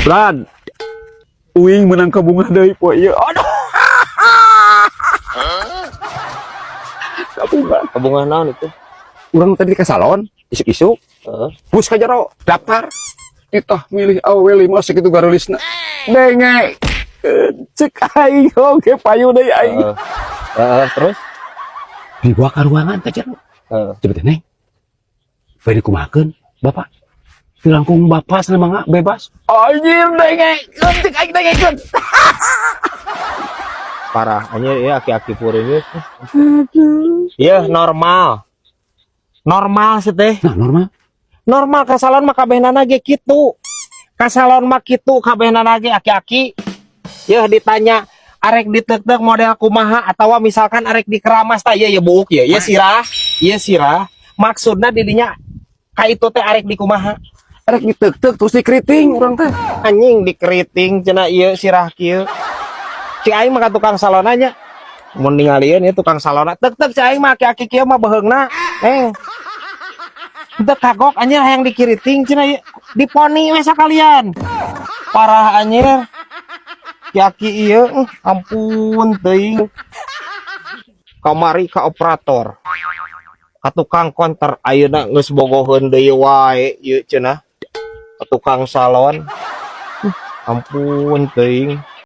Brad. Uing menang kabungah deui poe ieu. Aduh. Kabungah. Kabungah naon itu? Urang tadi ke salon, isuk-isuk, bus ka jero, daftar. Kita milih awewe lima segitu garulisna. Denge. Cek aing oge payu deui aing. Heeh. Heeh, terus? Dibawa ke ruangan ka jero. Cepet, Neng. Bade kumahakeun, Bapak? Teu langkung Bapak sana mangga bebas. Anjir, denge. Cek aing dengekeun. Parah anjir ya aki-aki puring ieu. Iya, normal. Normal sih teh. Nah, normal. Normal ka salon mah kabehnana ge kitu. Ka salon mah kitu kabehnana ge aki-aki. Ya ditanya arek diteuk-teuk model kumaha atau misalkan arek dikeramas tah, ieu ya buuk ya, ieu sirah, ieu sirah. Maksudna didinya ka itu teh arek dikumaha? Arek diteuk-teuk terus dikeriting urang teh. Anjing, dikeriting cenah ieu sirah kieu. Cik aing mah ka tukang salon aja. Mun ningalieun ieu tukang salon tek tek, cik aing mah aki-aki kieu mah beheungna. Eh. Teu kagok anjir hayang dikiriting cenah ieu. Diponi we sakalian. Parah anjir. Aki ieu ampun teuing. Kamari ka operator. Ka tukang konter, ayeuna geus bogoheun deui wae ieu cenah. Ka tukang salon. Ampun teuing.